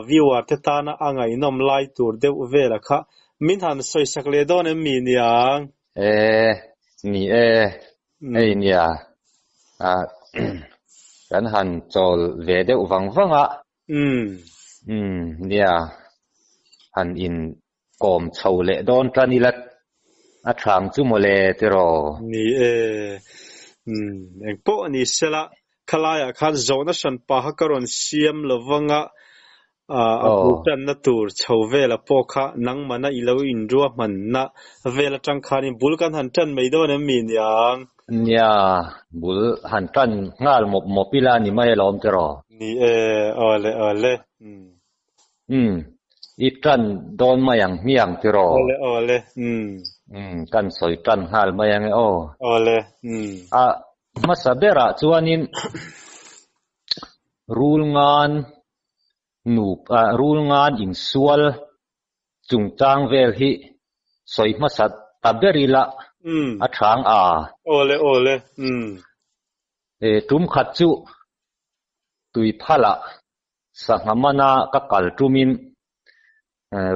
Viewer te tana a ngaihnawm lai tur deuh vela kha min han sawisak leh dawn em mi niang? E, ni e, hei nia, kan han chawl ve deuh vang vang a. Umm, nia, han in kawm chho leh dawn tan ila a thang chu mawle tiraw? Ni e, umm, engpawh ni sela, khalaiah khan zawhna hran paha ka rawn siam lovanga a bul tanna tur chho vela pawh kha nangmana i lo inruahmanna vel atang khanin bul kan han tan mai dawn em mi niang? Nia, bul han tan nghal mawp mawp ila ni mai alawm tiraw? Ni e, awle awle, umm. Umm, i tan dawn mai ang hmiang tiraw? Awle awle, umm. Umm, kan sawi tan nghal mai ang e aw. Awle, umm. A hmasa berah chuanin rul ngan nup ah rul ngan insual chungchang vel hi sawi hmasa ta ber ila a thang a. Awle awle, umm. E tum khat chu tui phalah Sangha mana ka kal tumin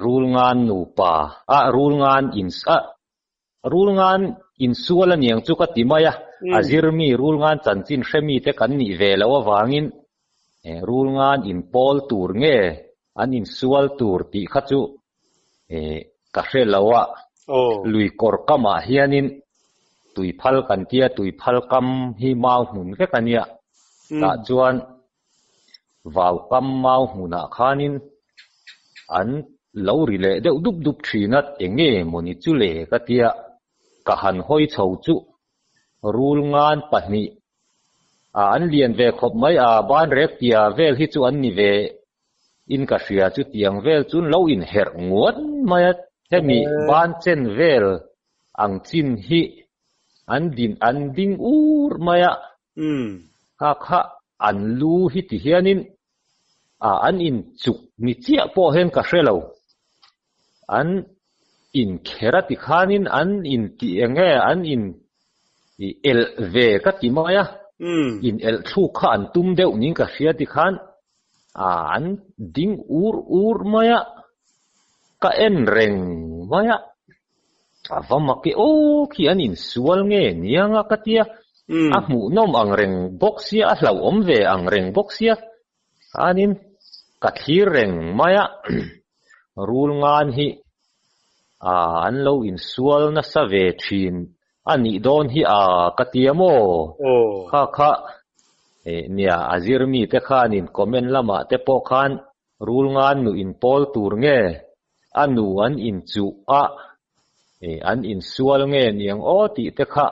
Rulngan nupa ah Rulngan in ah Rulngan insual aniang chu ka ti mai a, a zirmi Rulngan chanchin hremi te kan nih ve loh avangin Rulngan inpawl tur nge an insual tur tih kha chu ka hre lo a, lui kawr kamah hianin tuiphal kan tia tuiphal kam hi mau hmun vek ania tah chuan Vau kam mau hmunah khanin an lo ri leh deuh dup dup thin a, eng nge mawni chu le ka tia, ka han hawi chho chu rul ngan pahnih a an lian ve khawp mai a, ban rek tia vel hi chu an ni ve in ka hria chu tiang vel chuan lo inherh nguat mai a, hemi ban chen vel ang chin hi an din an ding ur mai a. Kha kha an lu hi ti hianin ah an in chuk ni chiah pawh hian ka hre lo. An in kher a ti khanin an in ti eng nge an in elh ve ka ti mai a. In elh thluk kha an tum deuh niin ka hria ti khan ah an ding ur ur mai a. Ka en reng mai a. A va mak e aw khi an insual nge niang a ka tia, a hmuhnawm ang reng bawk sia, a hlauhawm ve ang reng bawk sia, khanin ka thlir reng mai a, rul ngan hi an lo insual nasa ve thin a nih dawn hi a ka tia maw? Kha kha nia a zirmi te khanin comment lamah te pawh khan Rul ngan nu in pawl tur nge a nu an in chuh a an in sual nge niang aw tih te kha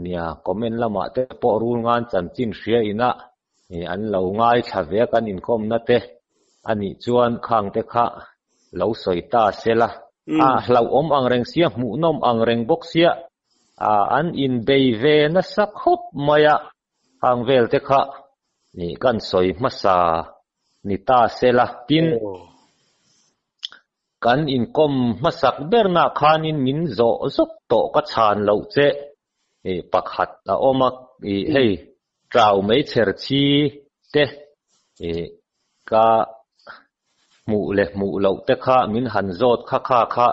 nia comment lamah te pawh rul ngan chanchin hria ina an lo ngaithla ve a kan inkawmna te anih chuan khang te kha lo sawi ta sela a hlauhawm ang reng sia hmuhnawm ang reng bawk sia an in bei ve nasa khawp mai a. Hang vel te kha nih kan sawi hmasa ni ta se la, tin kan inkawm hmasak berna khanin min zawh zawk tawh ka chhan loh che pakhat a awm a, hei ṭau mai chher chi te ka hmuh leh hmuh loh te kha min han zawt kha kha kha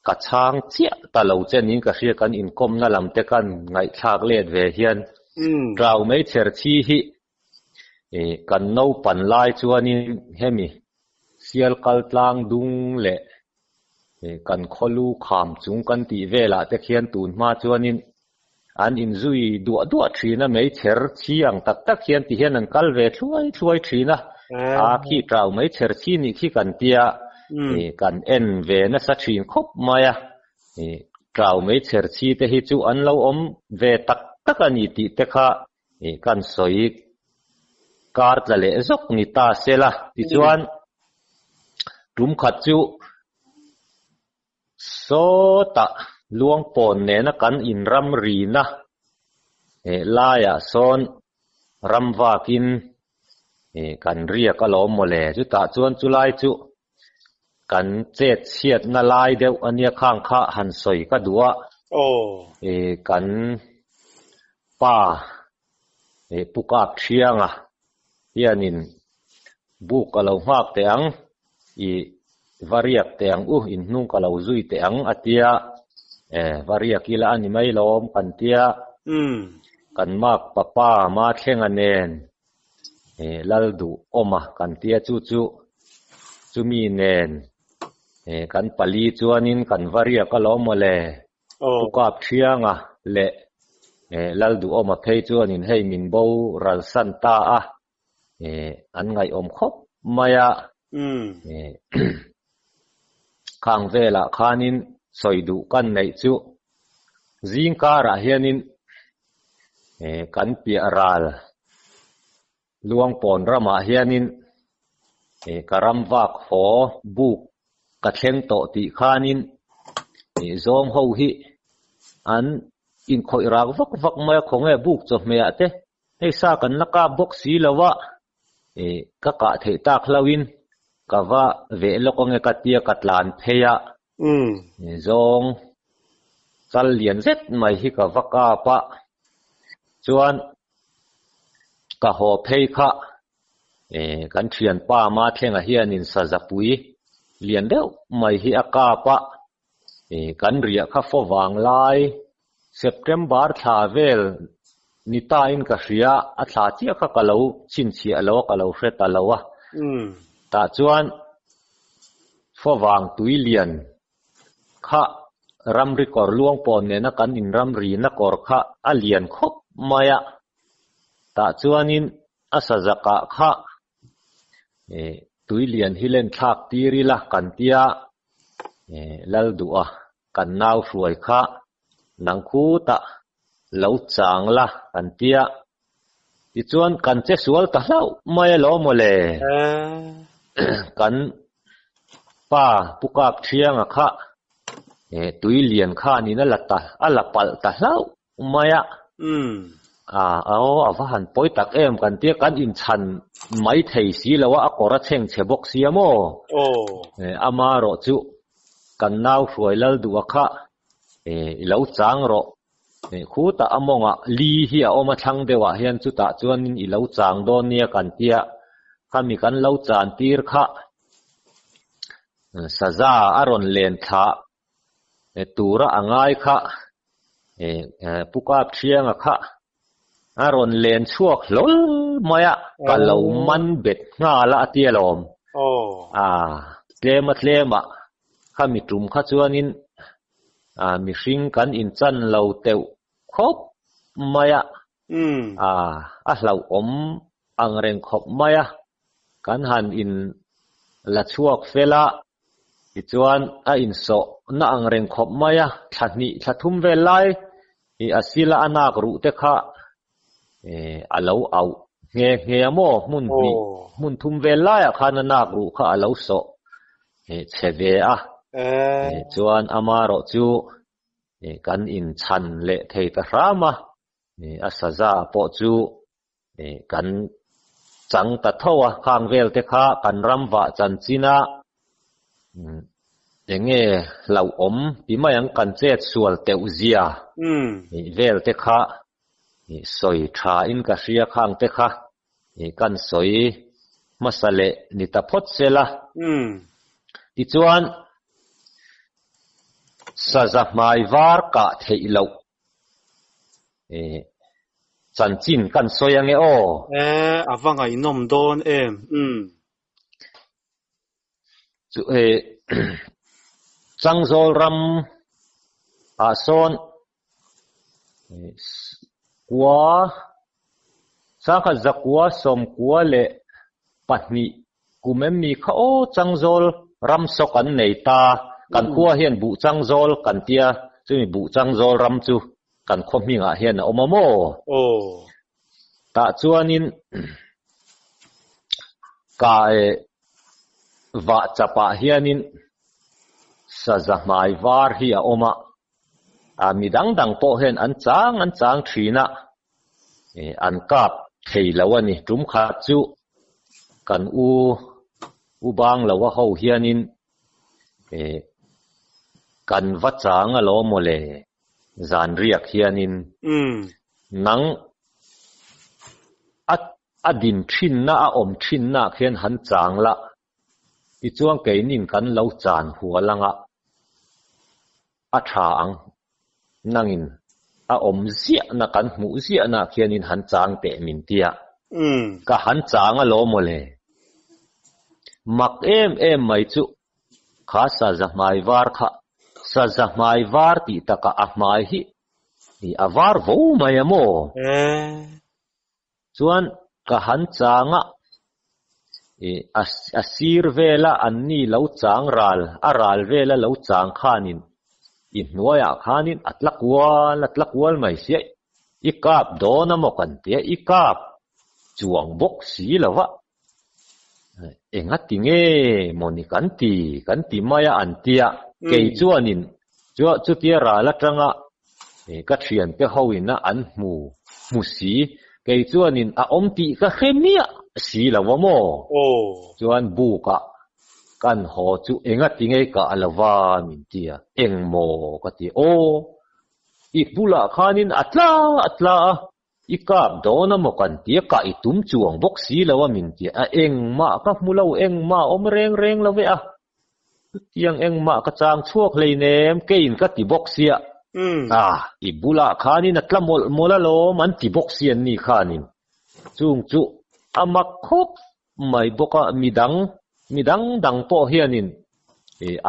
Ka chhang chiah ta lo che niin ka hria kan inkawmna lam te kan ngaihthlak let ve hian Rau mai chher chi hi kan naupan lai chuanin hemi sial kal tlang dung leh kan khawlu kham chung kan tih velah te khian tun hma chuanin an inzui duah duah thin a, meichher chi ang tak tak hian ti hian an kal ve thluai thluai thin a, a khi ṭau meichher chi nih khi kan tia kan en ve nasa thin khawp mai a, ṭau meichher chi te hi chu an lo awm ve tak tak a ni tih te kha kan sawi kar tla leh zawk ni ta sela tichuan tum khat chu Sawtah Luangpawn nena kan inram rina laiah sawn ram vakin kan riak alawm mawle. Chutah chuan chulai chu kan chet chhiatna lai deuh a nia khang kha han sawi ka duh a. Kan pa Pu Kap Thianga hianin. Buk ka lo nghak teh ang, i va riak teh ang u, in hnung ka lo zui teh ang a tia, e, va riak ila a ni mai lawm kan tia, kan mak papa Mathlenga nen e, lal duh awm a kan tia chu chu chumi nen e, kan pali chuanin kan va riak alawm mawle. Pu Kap Thianga leh Lal Duhawma phei chuanin hei min bo ralsan ta a, an ngaihawm khawp mai a. Khang velah khanin sawi duh kan neih chu zing karah hianin kan piah ral Luangpawn ramah hianin ka ram vak haw buk ka thleng tawh tih khanin zawng ho hi an inkhawih rak vak vak mai a, khawnge buk chawhmehah te hei sa kan la kap bawk si lo a, ka kah theih tak hlauhin ka va veh lawk ange ka tia ka tlan phei a, zawng chal lian zet mai hi ka va kap a, chuan Ka haw phei kha kan thianpa Mathlenga hianin sazapui lian deuh mai hi a kap a, kan riah kha fo vang lai September thla vel ni tain ka hria, a thla chiah kha ka lo chhinchhiah lo a, ka lo hre ta lo a. Tah chuan fo vang tui lian Kha ramri kawr luang pawn nena kan inramrina kawr kha a lian khawp mai a, tah chuanin a sazakah kha tui lian hi len thlak tir ila kan tia Lalduha kan nau hruai kha nang khutah lo chang la kan tia, tichuan kan che sual ta hlauh mai alawm mawle. Kan pa Pu Kap Thianga kha tui lian khanin a la ta a la palh ta hlauh mai a. Aw a va han pawi tak em kan tia kan inchhan mai thei si lo a, a kawr a chheng chhe bawk sia maw? Amarawh chu kan nau hruai lal duh a kha I lo chang rawh. Khutah a mawngah li hi a awm a thlang deuhah hian chutah chuanin i lo chang dawn nia kan tia. Khami kan lo chan tir kha saza a rawn len thlah tura a ngai kha Pu Kap Thianga kha a rawn len chhuak hlawl mai a, ka lo man bet nghal a a ti alawm. Tlema tlemah Khami tum kha chuanin mihring kan inchan lo teuh khawp mai a, a hlauhawm ang reng khawp mai a, kan han in la chhuak fel a, tichuan a insawh na ang reng khawp mai a, thla hnih thla thum vel lai a sila a nak ruh te kha a lo auh nghe nghe a maw hmun hnih hmun thum vel laiah khan a nak ruh kha a lo sawh chhe ve a chuan amarawh chu kan inchhan leh thei ta hram a a saza pawh chu kan chang ta tho a khang vel te kha kan ram vah chanchin a enge hlauhawm ti mai ang kan chet sual teuh zia vel te kha sawi tha in ka hria khang te kha kan sawi hmasa leh ni ta phawt sela. Tichuan saza hmai var kah theih loh chanchin kan sawi ange aw. E, a va ngaihnawm dawn em. Chu e Changzawl ram ah sawn Kua, sangkhat zakua sawmkua leh pahnih kum em mi kha aw Changzawl ram saw kan nei ta, kan khua hian buh Changzawl kan tia, chumi buh Changzawl ram chu kan khaw hmingah hian a awm a maw? Tah chuanin ka vah chapah hianin saza hmai var hi a awm a. A mi dang dang pawh hian an chang an chang thin a, an kap thei lo a ni. Tum khat chu kan u u bang lo a ho hianin kan va chang alawm mawle zan riak hianin nang a. A din thinna a awm thinna ah khian han chang la, tichuan keinin kan lo chan hual anga a tha ang nangin a awm ziahna kan hmuh ziahna ah khianin han chang teh min tia ka han chang alawm mawle. Mak em em mai chu kha saza hmai var kha saza hmai var tih takah a hmai hi a var vo mai a maw? Chuan ka han chang a, ih a sir vela anni lo chang ral, a ral vela lo chang khanin i hnuaiah khanin a tla kual a tla kual mai sia, i kap dawn a maw kan tia, i kap chuang bawk si lo va, enga ti nge mawni kan ti kan ti mai a an tia, kei chuanin chutia ral atanga ka thiante ho ina an hmu hmu si, kei chuanin a awm tih ka hre miah si lo a maw? Chuan bukah kan haw chu enga ti ngei kah lo va min ti a, eng maw ka ti, aw i bulah khanin a tla a tla a, i kap dawn a maw kan ti a, kah i tum chuang bawk si lo a min ti a, engmah ka hmu lo, engmah a awm reng reng lo ve a. Chutiang engmah ka chang chhuak hleinem, keiin ka ti bawk sia. A, i bulah khanin a tla mawlh mawlh alawm an ti bawk si an ni khanin. Chung chu a mak khawp mai bawk a, midang, midang dang pawh hianin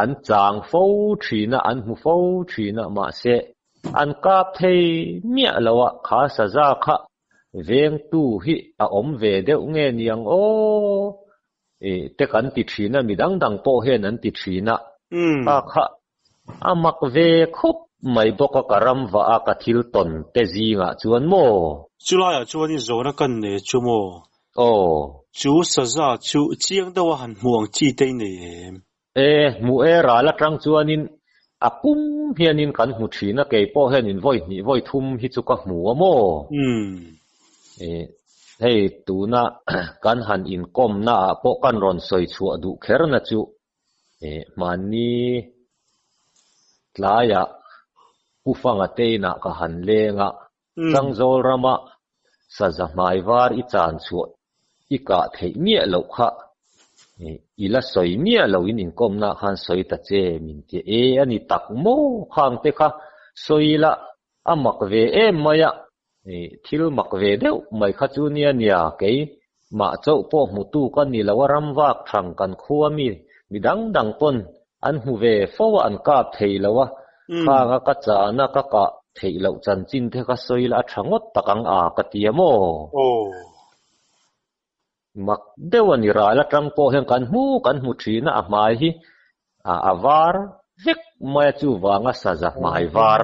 an chang fo thin a, an hmu fo thin a, mahse an kap thei miah lo a, kha saza kha vengtu hi a awm ve deuh nge niang aw. Ih te kan ti thin a, mi dang dang pawh hian an ti thin a, kha kha a mak ve khawp mai bawk a ka ram vah a ka thil tawn te zingah chuan maw? Chulaiah chuan i zawhna kan nei chu maw? Aw. Chu saza chu chiang deuha han hmuh ang chi te i nei em? E, hmuh e ral atang chuanin a pum hianin kan hmu thin a, kei pawh hianin vawi hnih vawi thum hi chu ka hmu a maw? E, hei tuna kan han inkawmna ah pawh kan rawn sawi chhuah duh kher na chu e, hmanni tlaiah Pu Fanga te inah ka han leng a, Changzawl rama saza hmai var i chan chhuah i kah theih miah loh kha i la sawi miah lo in inkawmna khan sawi ta che min ti e a ni tak maw khang te kha sawi la a mak ve em mai a thil mak ve deuh mai kha chu nia nia kei mah chauh pawh hmutu ka ni lo a ram vak thang kan khua mi mi dang dang pawn An hmu ve fo a, an kap thei lo a, khanga ka chahna ka kah theih loh chanchin te ka sawi la a tha ngawt tak ang a ka ti a maw? Aw. Mak deuh a ni ral atang pawh hian kan hmu kan hmu thin a, a hmai hi a var vek mai a chuvanga saza hmai var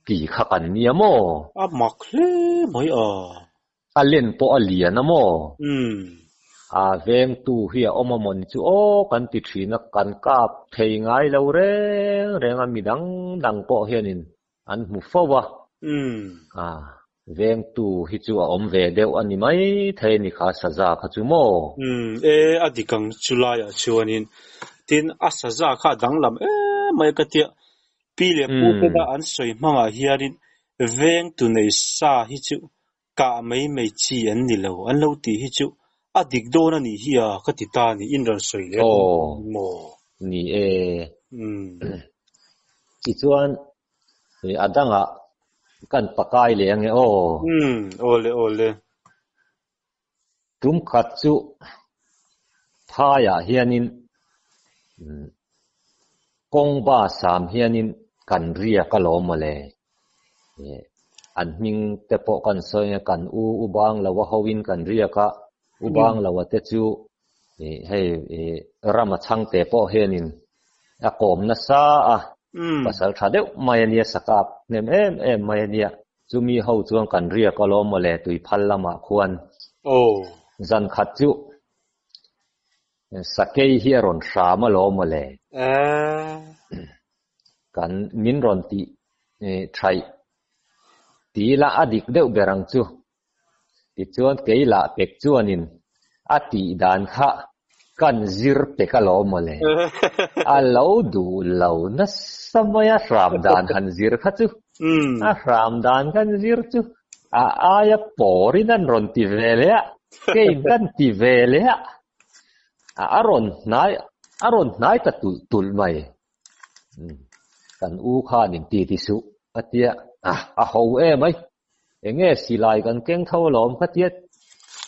ti kha kan nia maw? A mak hle mai a. A len pawh a lian a maw? Umm. A vengtu hi a awm a maw ni chu aw kan ti thin a, kan kap thei ngai lo reng reng a, midang dang pawh hianin an hmu fo a. Umm. A vengtu hi chu a awm ve deuh a ni mai thei a ni kha saza kha chu maw? Umm. E a dik ang chu laiah chuanin tin a saza kha a danglam em mai ka tia Pi leh pu tena an sawi hmangah hianin vengtu nei sa hi chu kah mai mai chi an ni lo, an lo tih hi chu a dik dawn a nih hi a, ka ti ta a ni, in rawn sawi leh dawn maw? Ni e. Tichuan a dangah kan pakai leh ange aw. Umm, awle awle. Tum khat chu phaiah hianin kawng ba sam hianin kan riak alawm mawle. An hming te pawh kan sawi a, kan u u bang lo a hoin kan riak a, u bang lo a te chu hei rama chhangte pawh hianin a kawm nasa a, pasal tha deuh mai ania, sakap hnem em em mai ania. Chumi ho chuan kan riak alawm mawle tuiphal lamah khuan. Aw. Zan khat chu sakei hi a rawn hram alawm mawle. Eeh. Kan min rawn tih thaih ti ila a dik deuh ber ang chu. Tichuan kei lah pek chuanin a tih dan kha kan zir pek alawm mawle. A lo duh lo nasa mai a hram dan han zir kha chu. A hram dan kan zir chu a aia pawrin an rawn ti ve leh a. Keiin kan ti ve leh a, a rawn hnai a rawn hnai ta tulh tulh mai. Kan u khan in ti ti suh a tia, a ho em ai. Enge silai kan keng tho alawm kha tia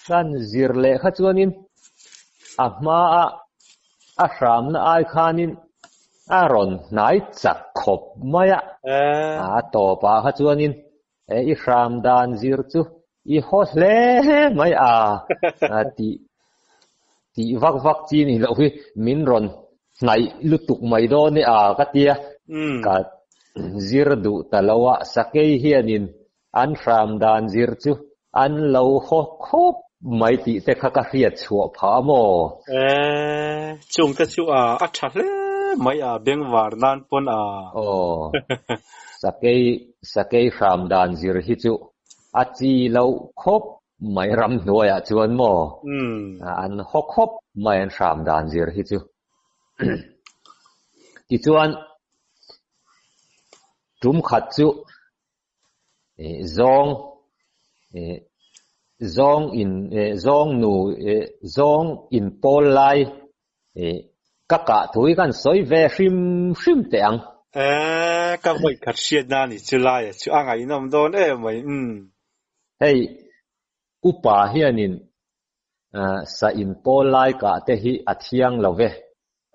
kan zir leh kha chuanin a hmaa a hramna ai khanin a rawn hnai chak khawp mai a. A tawpah kha chuanin He i hram dan zir chu i haw hle mai a, tih tih vak vak chi ni loh hi min rawn hnaih lutuk mai dawn e a ka tia. Ka zir duh ta lo a, sakei hianin an hram dan zir chu an lo haw khawp mai tih te kha ka hriat chhuah phah a maw? E, chung te chu a a tha hle mai a, bengvar nan pawn a. Aw, sakei sakei hram dan zir hi chu a chi loh khawp mai ramhnuaiah chuan maw? An haw khawp mai an hram dan zir hi chu. Tichuan, tum khat chu Zawng zawng in zawng nu zawng in pawl lai ka kah thu hi kan sawi ve hrim hrim teh ang. E, ka vawi khat hriatna a ni chu laia chu a ngaihnawm dawn em mai umm. Hei upa hianin sa in pawl lai kah te hi a thiang lo ve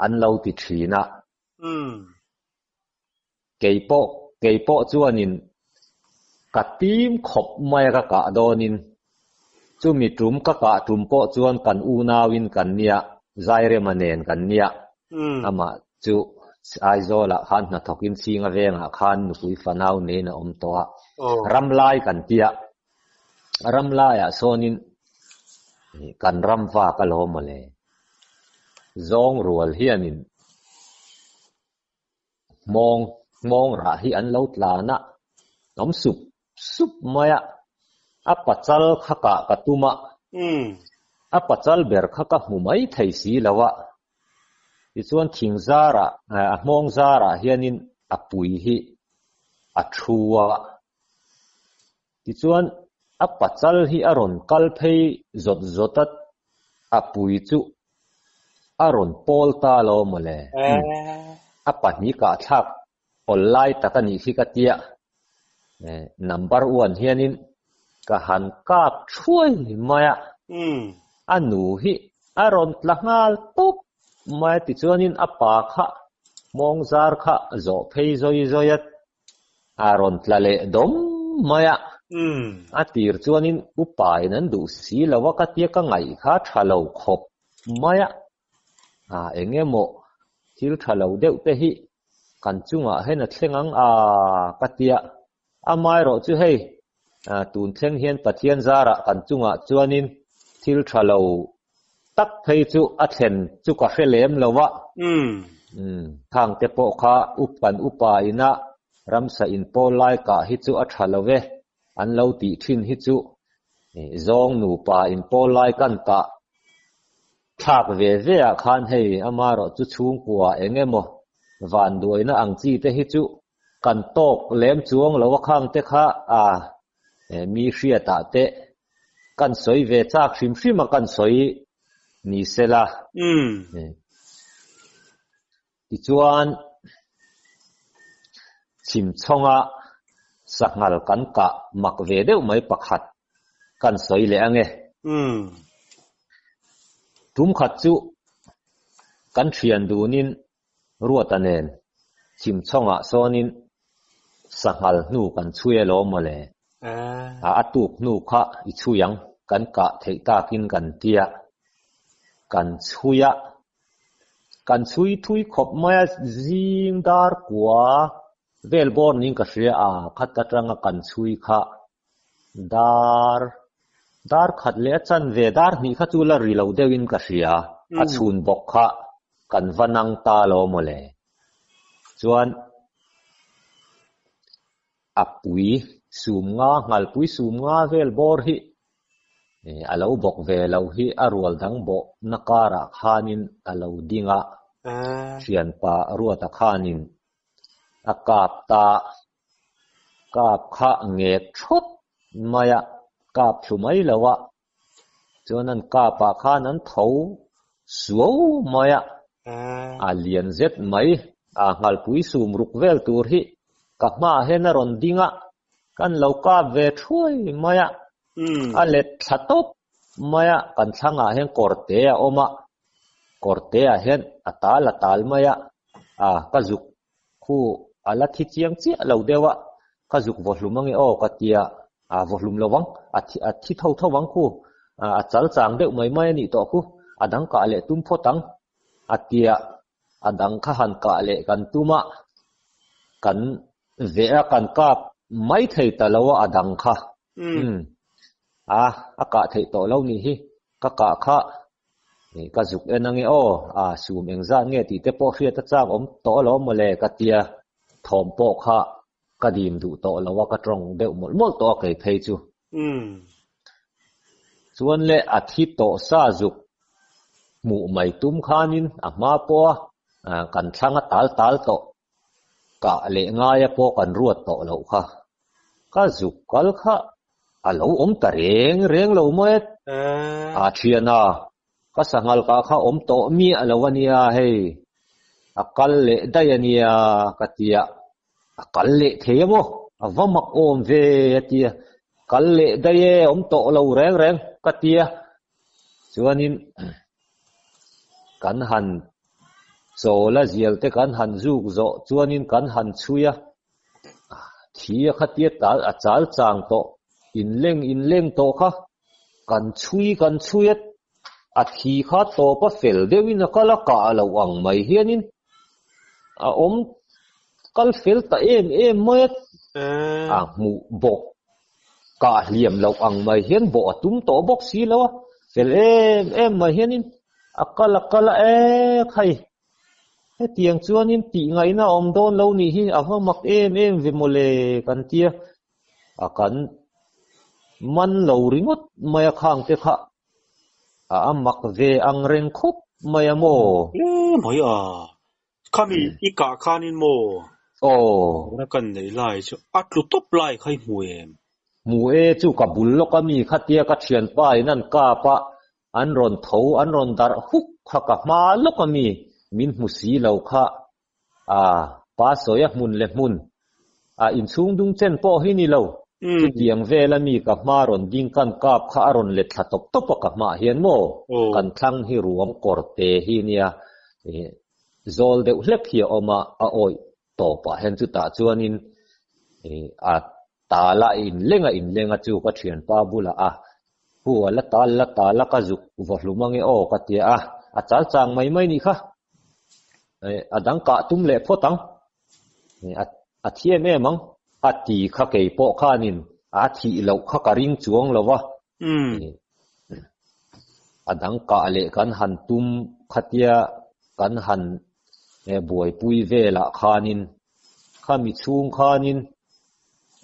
an lo ti thin a. Umm. Keipawh, keipawh chuanin ka tim khawp mai a ka kah dawnin chumi tum ka kah tum pawh chuan kan unauin kan nia, Zairema nen kan nia. Amah chu Aizawlah khan hnathawkin Chhinga vengah khan nupui fanau neiin a awm tawh a, Ramlai kan tia. Ramlaiah sawnin kan ram vak alawm mawle. Zawng rual hianin Hmawng, hmawng rah hi an lo tlan a, awm sup sup mai a, a pachal kha kah ka tum a, a pachal ber kha ka hmu mai thei si lo a, tichuan thing zarah, a hmawng zarah hianin a pui hi a thu a, tichuan a pachal hi a rawn kal phei zawt zawt a, a pui chu A rawn pawl ta lo mawle. Umm. A pahnih kah thlak awl lai tak a nih khi ka tia. Number one hianin ka han kap thuai mai a. A nu hi a rawn tla nghal tawp mai a tichuanin a pa kha hmawng zar kha zawh phei zawi zawi a A rawn tla leh dawm mai a. A tir chuanin upain an duh si lo a ka tia ka ngaih kha tha lo khawp mai a. A eng emaw thil tha lo deuh te hi kan chungah hian a thleng ang a ka tia. Amaherawh chu hei tun thleng hian Pathian zarah kan chungah chuanin thil tha lo tak phei chu a thlen chu ka hre lem lo a. Umm, khang te pawh kha up kan upa ina ramsa in pawl lai kah hi chu a tha lo e, an lo tih thin hi chu zawng nupa in pawl lai kan kah thlak ve ve ah khan hei amaherawh chu chhungkua eng emaw vanduaina ang chi te hi chu kan tawk lem chuang lo a khang te kha a mi hriatah te kan sawi ve chak hrim hrim a kan sawi ni se la. Tichuan chhimchhawnga sanghal kan kah mak ve deuh mai pakhat kan sawi leh ange. Tum khat chu kan thian dunin Ruata nen chhimchhawngah sawnin sanghal hnu kan chhui alawm mawle. A tuk hnu kha i chhui ang, kan kah theih takin kan tia. Kan chhui a, kan chhui thui khawp mai a, zing dar kua vel bawr niin ka hria a, khat atanga kan chhui kha dar dar khat leh a chanve dar hnih kha chu la ri lo deuhin ka hria, a chhun bawk kha kan va nang ta lo mawle. Chuan a pui sum nga nghalpui sum nga vel bawr hi a lo bawk ve lo hi a rual dang bawh na karah khanin a lo ding a, thianpa Ruata khanin a kap ta Kap kha ngek thawt mai a, kap thlu mai lo a. Chuan an kapah khan an tho suau mai a, a lian zet mai, a nghalpui sum ruk vel tur hi ka hmaah hian a rawn ding a, kan lo kap ve thuai mai a, a let thla tawp mai a, kan thlangah hian kawrte a awm a, kawrte ah hian a tal a tal mai a, a ka zuk Khu a la thi chiang chiah lo deuh a, ka zuk vaw hlum ange aw ka tia, a vaw hlum lo vang, a thi a thi tho tho vang khu, a chal chang deuh mai mai a nih tawh khu, a dang kah leh tum phawt ang a tia, a dang kha han kah leh kan tum a, kan veh a kan kap mai thei ta lo a a dang kha, umm a a kah theih tawh lo nih hi, ka kah kha Ka zuk en ange aw, a sum engzat nge tih te pawh hriat a chak awm tawh alawm mawle ka tia, thawm pawh kha ka dim duh tawh lo a ka tawng deuh mawlh mawlh tawh a kei phei chu. Chuan le a thi tawh sa zuk hmuh mai tum khanin a hma pawh a kan thlang a tal tal tawh kah leh ngaia pawh kan ruat tawh loh kha. Ka zuk kal kha a lo awm ta reng reng lo maw e. A thian a, ka sanghal kah kha awm tawh miah lo a nia hei, a kal leh daih a nia ka ti a, a kal leh thei a maw, a va mak awm ve a ti a, kal leh daih e awm tawh lo reng reng ka ti a, chuanin kan han chawl a zial te kan han zuk zawh chuanin kan han chhui a, Thi a khatia tal a chal chang tawh, inleng inleng tawh kha kan chhui kan chhui a, a thi kha tawp a fel deuhin a kal a kah loh ang mai hianin a awm kal fel ta em em mai a, a hmuh bawk kah hliam loh ang mai hian bawh a tum tawh bawk si lo a, fel em em mai hianin a kal a kal a ek hei. Hetiang chuanin tih ngaihna a awm dawn lo nih hi a va mak em em ve mawle kan tia, a kan man lo ringawt mai a khang te kha a mak ve ang reng khawp mai a maw? E mai a, khami i kah khanin maw? Aw. Tuna kan neih lai chu a tlu tawp lai kha i hmu em? Hmu e, chu ka bul lawk a mi khatia ka thianpa in an kap a, An rawn tho, an rawn darh huk kha ka hma lawk a mi, min hmu si lo kha. A, pa sawi a hmun le hmun. A, inchhung dung chen pawh hi ni lo. Chutiang vel a mi ka hma rawn ding kan kap kha a rawn let thla tawp tawp a ka hmaah hian maw? Kan thlang hi ruang kawr te hi nia, zawl deuh hlek hi a awm a, a awih tawpah hian chutah chuanin a tal a inleng a inleng a chu ka thianpa bulah a hu a la tal la tal a ka zuk vaw hlum ange aw ka tia a, a chal chang mai mai nih kha a dang kah tum leh phawt ang a thi em em ang a ti kha kei pawh khanin a thih loh kha ka ring chuang lo va a dang kah leh kan han tum khatia kan han buaipui velah khanin khami chhung khanin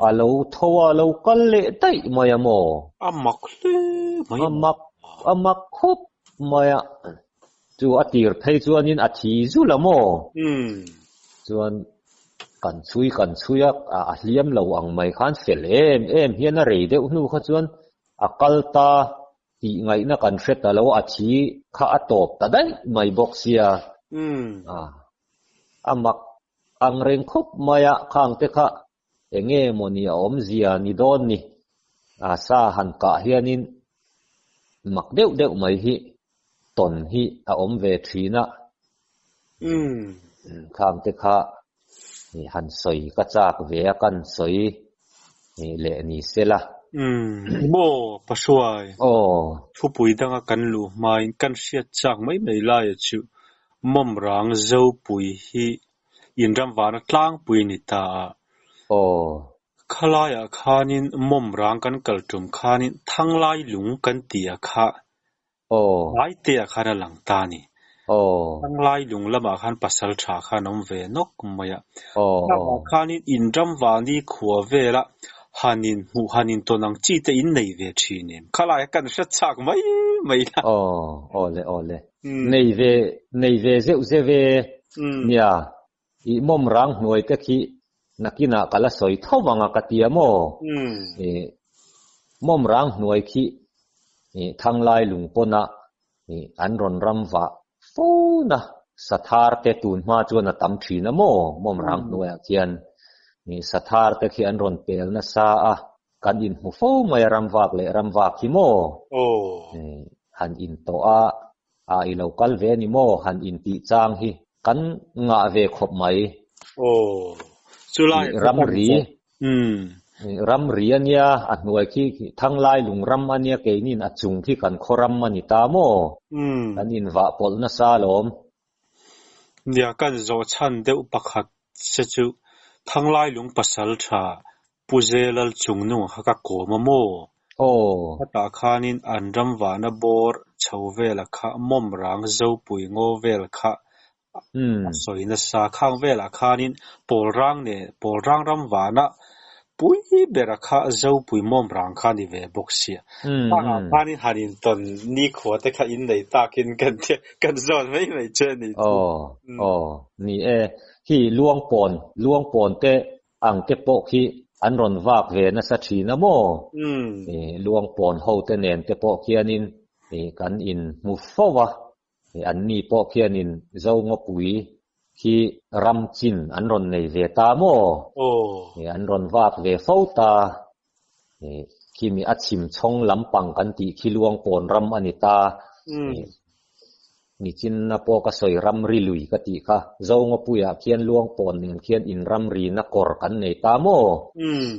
a lo tho a, a lo kal leh daih mai a maw? A mak hle mai a. A mak, a mak khawp mai a. Chu a tir phei chuanin a thi zul a maw? Chuan kan chhui kan chhui a, a hliam lo ang mai khan fel em em hian a rei deuh hnu kha chuan a kal ta tih ngaihna kan hre ta lo a, a thi kha a tawp ta daih mai bawk sia. A mak ang reng khawp mai a, khang te kha enge mawni a awmzia ni dawn ni. A sa han kah hianin mak deuh deuh mai hi tawn hi a awm ve thin a. Khang te kha han sawi ka chak ve a, kan sawi leh ni se la. Maw Pahruai? Aw. Thupui danga kan luh hmain kan hriat chak mai mai laia chu Mawmrang Zopui hi inram vana tlangpui a ni ta a. Aw. Khalaiah khanin Mawmrang kan kal tum khanin Thanglai lung kan ti a kha. Aw. Hnaitea khan a lang ta a ni. Aw. Thanglai lung lamah khan pasal tha khan a awm ve nawk mai a. Aw. Lamah khanin inram vani khua vela han inhmuh han intawn ang chi te in nei ve thin em? Khalai a kan hre chak mai mai la. Aw, aw le, aw le. Nei ve, nei ve zeuh zeuh e. Nia, i mawm rang hnuai te khi nakinah ka la sawi tho vang a ka ti a maw? I mawm rang hnuai khi Thanglai lungpawna an rawn ram vah fo na Sathar te tun hma chuan a tam thin a maw? Mawmrang hnuaiah khian Sathar te khi an rawn pel nasa a, kan inhmu fo mai a ramvak leh ramvak hi maw? Han intawh a, a i lo kal ve a ni maw? Han intih chang hi kan ngah ve khawp mai. Aw, chulai ramri ramri a nia, a hnuai khi Thanglai lung ram a nia, keinin a chung khi kan khaw ram a ni ta maw? Kan invah pawlh nasa alawm. Nia, kan zawh chhan deuh pakhat che chu Thanglai lung pasal tha Pu Zelal chungnung kha ka kawm a maw? Aw. Khatah khanin an ram vahna bawr chho vela kha mawmrang zopui ngaw vel kha a sawi nasa. Khang velah khanin Pawlrang nen Pawlrang ram vahna pui bera kha zopui mawmrang kha a ni ve bawk sia. Khangah khanin han intawn nikhua te kha innei takin kan kan zawn mai mai che a ni chu. Aw, aw, ni e. Hi Luangpawn, Luangpawn te ang te pawh khi an rawn vak ve nasa thin a maw? Luangpawn ho te nen te pawh khianin kan inhmu fo a, anni pawh khianin Zongawpui khi ram chin an rawn nei ve ta maw? An rawn vak ve fo ta. Khimi a chhim chhawng lampang kan tih khi Luangpawn ram a ni ta. Nichinna pawh ka sawi ramri lui ka tih kha. Zongapuiah khian Luangpawn nen khian inramrina kawr kan nei ta maw?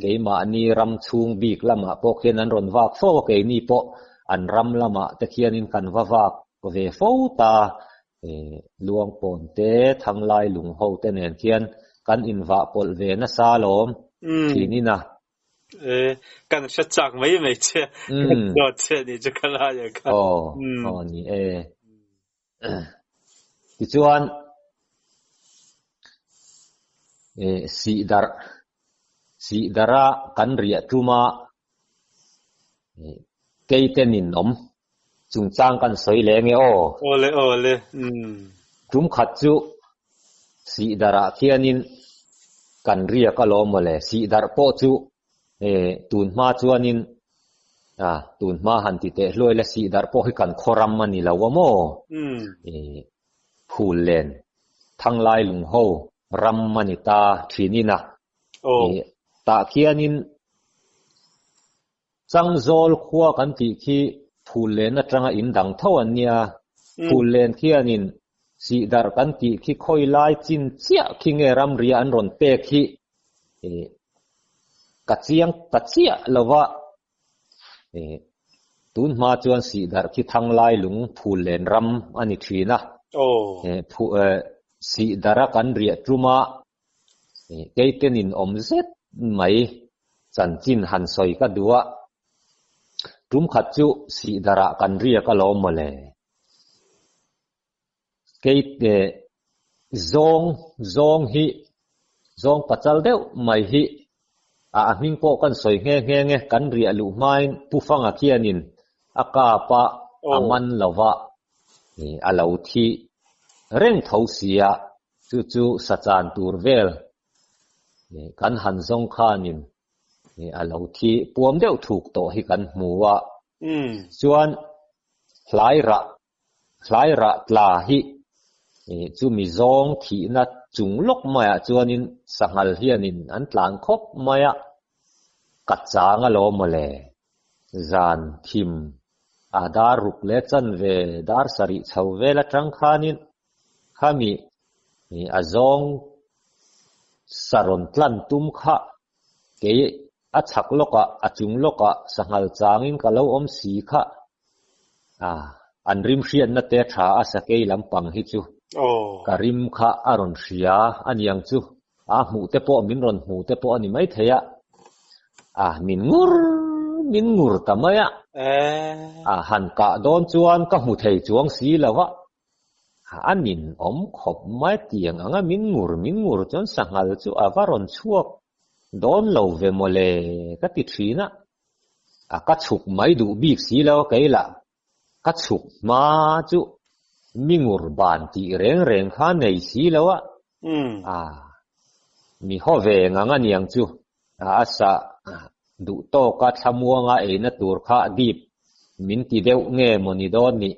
Keimahni ram chhung bik lamah pawh khian an rawn vak fo a, keini pawh an ram lamah te khianin kan va vak ve fo ta. Luangpawn te, Thanglai lung ho te nen khian kan invah pawlh ve nasa alawm thin ina. E, kan hre chak mai mai che. Kan zawt che ni chu ka lai a kha. Aw, aw ni e. Tichuan, e, sihdarh, sihdarh a kan riah tuma e, keite nin awm chungchang kan sawi leh nge aw. Awle, awle, umm. Tum khat chu Sihdarh ah khianin kan riak alawm mawle, sihdarh pawh chu tun hma chuanin tun hma han ti teh hluai la sihdarh pawh hi kan khaw ram a ni lo a maw? Phul len Thanglai lung ho ram a ni ta thinin a, tah khianin Changzawl khua kan tih khi phul len atanga in dang tho an nia. Phul len khianin sihdarh kan tih khi khawi lai chin chiah khi nge ramria an rawn pek hi ka chiang ta chiah lo va. Tun hma chuan sihdarh khi Thanglai lung phul len ram a ni thin a. Sihdarh a kan riah tuma Keitenin awm zet mai chanchin han sawi ka duh a, tum khat chu sihdarah kan riak alawm mawle. Keite zawng zawng hi zawng pachal deuh mai hi a a hming pawh kan sawi nghe nghe nge kan riah luh hmain Pu Fanga khianin a kap a, a man lova a lo thi reng tho sia. Chu chu sachan tur vel kan han zawng khanin a lo thi puam deuh thuk tawh hi kan hmu a. Chuan hlai rah, hlai rah tla hi chumi zawng thihna chung lawk maiah chuanin sanghal hianin an tlan khawp mai a, ka chang alawm mawle. Zan thim a dar ruk leh chanve dar sarih chho vel atang khanin khami a zawng sa rawn tlan tum kha kei a chhak lawkah a chung lawkah sanghal changin ka lo awm si kha a an rim hriatna te tha a sakei lampang hi chu ka rim kha a rawn hria a niang chu. A hmuh te pawh min rawn hmu te pawh a ni maithei a, a min ngur min ngur ta mai a, a han kah dawn chuan ka hmu thei chuang si lo a, a nin awm khawp mai tiang anga min ngur min ngur chuan sanghal chu a va rawn chhuak dawn lo ve mawle ka ti thin a, a ka chhuk mai duh bik si lo a kei lah Ka chhuk hma chu mi ngur ban tih reng reng kha nei si lo a, a mi haw ve ngang a niang chu a sa duh tawka thlamuanga eina tur kha dip Min ti deuh nge maw ni dawn ni?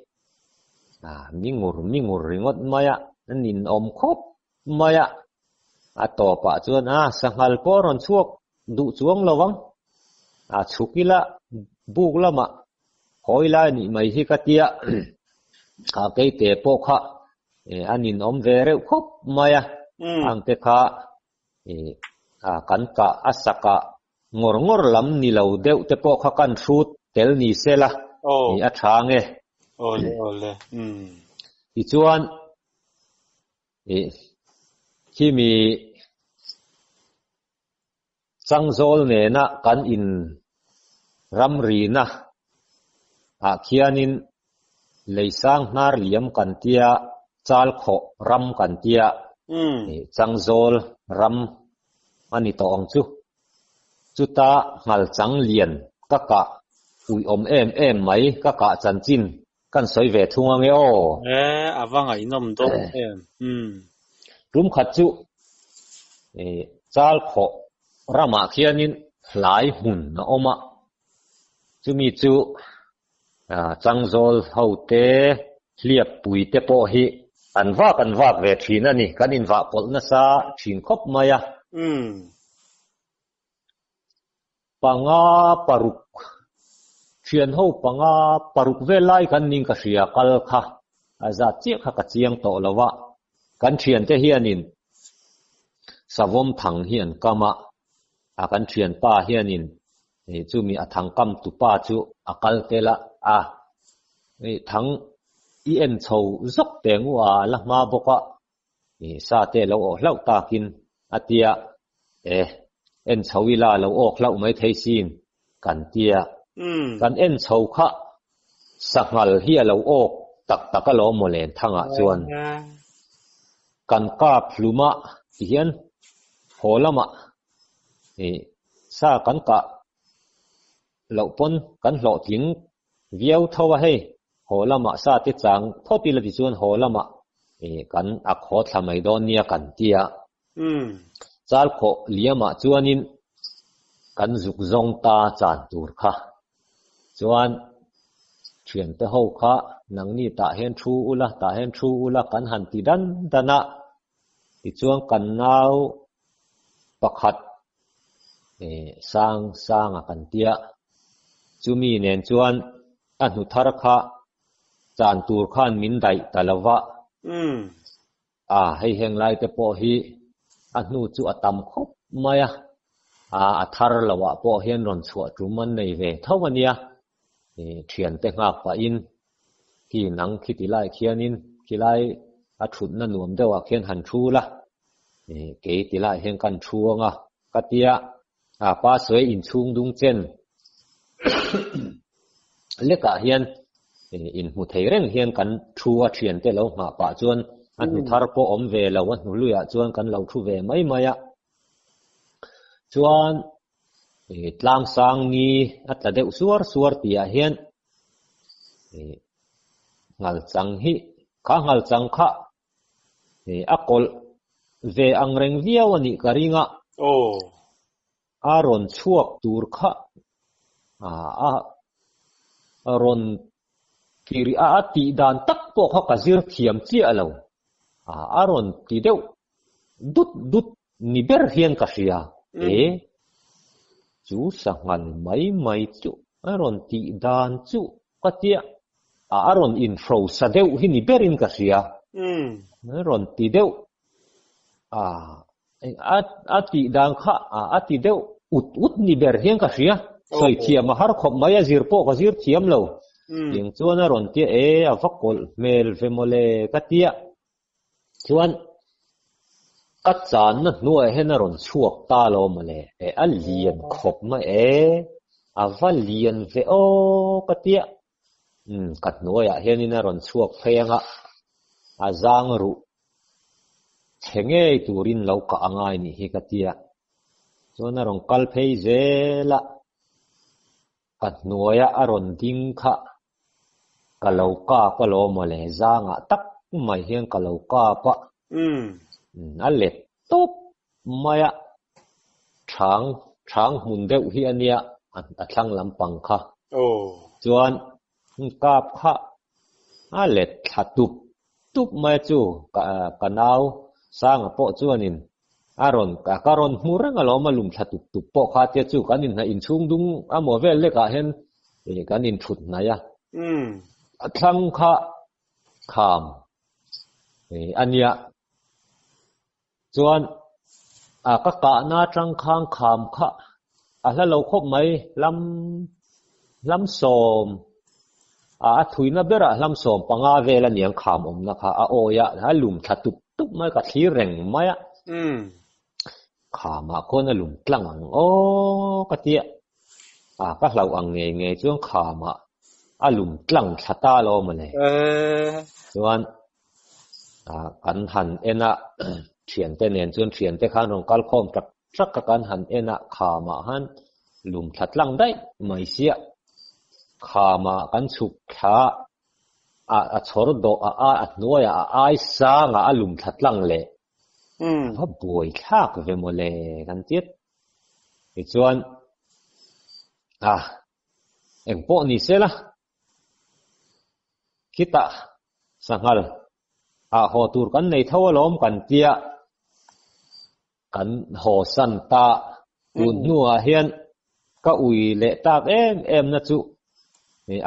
A mi ngur mi ngur ringawt mai a, a ninawm khawp mai a. A tawpah chuan a sanghal pawh a rawn chhuak duh chuang lo ang. A chhuk ila buk lamah hawi lai nih mai hi ka tia. A keite pawh kha a ninawm ve reuh khawp mai a. Angte kha kan kah a sakah Ngawr ngawr lam ni lo deuh te pawh kha kan hrut tel ni se la, ni a tha nge. Awle awle umm. Tichuan ih khimi Changzawl nena kan in ramrina ah khianin Leisang hnar liam kan tia, Chalkhawh ram kan tia, ih Changzawl ram a ni tawh ang chu. Chuta nghalchang lian ka kah uiawm em em mai ka kah chanchin kan sawi ve thung ange aw. E, a va ngaihnawm dawn em. Umm. Tum khat chu e Chalkhawh ramah khianin hlai hmun a awm a, chumi chu Changzawl ho te, hliappui te pawh hi an vak an vak ve thin a ni. Kan invah pawlh nasa thin khawp mai a. Panga paruk, thian ho panga paruk vel lai kan ning ka hria kal kha, a zat chiah kha ka chiang tawh lo a. Kan thiante hianin savawm thang hi an kam a, a kan thianpa hianin Hei chumi a thang kam tupa chu a kal tel a, a hei thang i en chho zawk teh ngu a la hma bawk a, ih sa te lo awh hlauh takin a tia, e en chho ila lo awk hlauh mai thei sin kan tia, kan en chho kha sanghal hi a lo awk tak tak alawm maw len thangah chuan kan kap hlum a tihian haw lamah ih Sa kan kah loh pawn kan hlawhtling viau tho a hei, haw lamah sa te chang phawt ila tichuan haw lamah kan ak haw thla mai dawn nia kan ti a. Chalkhawh liamah chuanin kan zuk zawng ta chan tur kha chuan thiante ho kha nangni tah hian thu ula tah hian thu ula kan han ti dan dan a, tichuan kan nau pakhat sang sang a kan tia. Chumi nen chuan a hnu thar kha chan tur khan min daih ta lo va. A hei heng lai te pawh hi a hnu chu a tam khawp mai a, a thar lo ah pawh hian rawn chhuah tum an nei ve tho a nia. Thiante nghak pahin khi nang khiti lai khianin khilai a thutna nuam deuh ah khian han thu la. Kei ti lai hian kan thu ang a, ka tia a pa sawi inchhung dung chen lekah hian inhmu thei reng hian kan thu a thiante lo nghah pah chuan a hnu thar pawh awm ve lo a hnu luiah chuan kan lo thu ve mai mai a. Chuan tlang sang ni a tla deuh suar suar tihah hian nghalchang hi kha nghalchang kha A kawlh ve ang reng viau a nih ka ring a. Aw. A rawn chhuak tur kha a rawn ti rih a, a tih dan tak pawh kha ka zir thiam chiah lo. A rawn ti deuh dut dut ni ber hian ka hria. E, chu sanghal mai mai chu a rawn tih dan chu ka tia a rawn inhrosa deuh hi ni berin ka hria. A rawn ti deuh a, a tih dan kha a ti deuh ut ut ni ber hian ka hria. Sawi thiam a har khawp mai a, zir pawh ka zir thiam lo. Tiang chuan a rawn tia e, a va kawlh hmel ve mawle ka tia. Chuan ka channa hnuaiah hian a rawn chhuak ta lo mawle, e a lian khawp mai e, a va lian ve aw ka tia. Umm ka hnuaiah hianin a rawn chhuak phei ang a, a zang ruh chhe ngei turin lo kah a ngai nih hi ka tia. Chuan a rawn kal phei zel a. Ka hnuaia a rawn ding kha ka lo kap alawm mawle, zangah tak mai hian ka lo kap a, a let tawp mai a, chhang chhang hmun deuh hi a nia a thlang lampang kha. Chuan. Kap kha a let thla tup tup mai chu ka ka nau Sanga pawh chuanin a rawn ka rawn hmu reng alawm a lum thla tup tup pawh kha tia chu kan in inchhung dung a maw vel lekah hian kan inthut hnaih a. A thlang kha kham a nia. Chuan a ka kahna atang khan kham kha a hla lo khawp mai hlam hlam sawm a a thuina berah hlam sawm panga vel a niang kham awmna kha a awi a a lum thla tup tup mai ka thlir reng mai a khamah khawn a lum tlang ang aw ka tia a ka hlauh ang ngei ngei chuan khamah a lum tlang thla ta lo mawle chuan kan han en a thiante nen chuan thiante khan rawn kal khawm tak tak a kan han en a khamah han lum thla tlang daih mai sia khamah kan chhuk thla a a chhawr dawh a a a hnuaiah a ai sangah a lum thla tlang leh a va buai thlak ve mawle kan tia tichuan a engpawh ni sela. Khitah sanghal ah haw tur kan nei tho alawm kan tia kan haw san ta. Tun hnuah hian ka ui leh tak em em na chu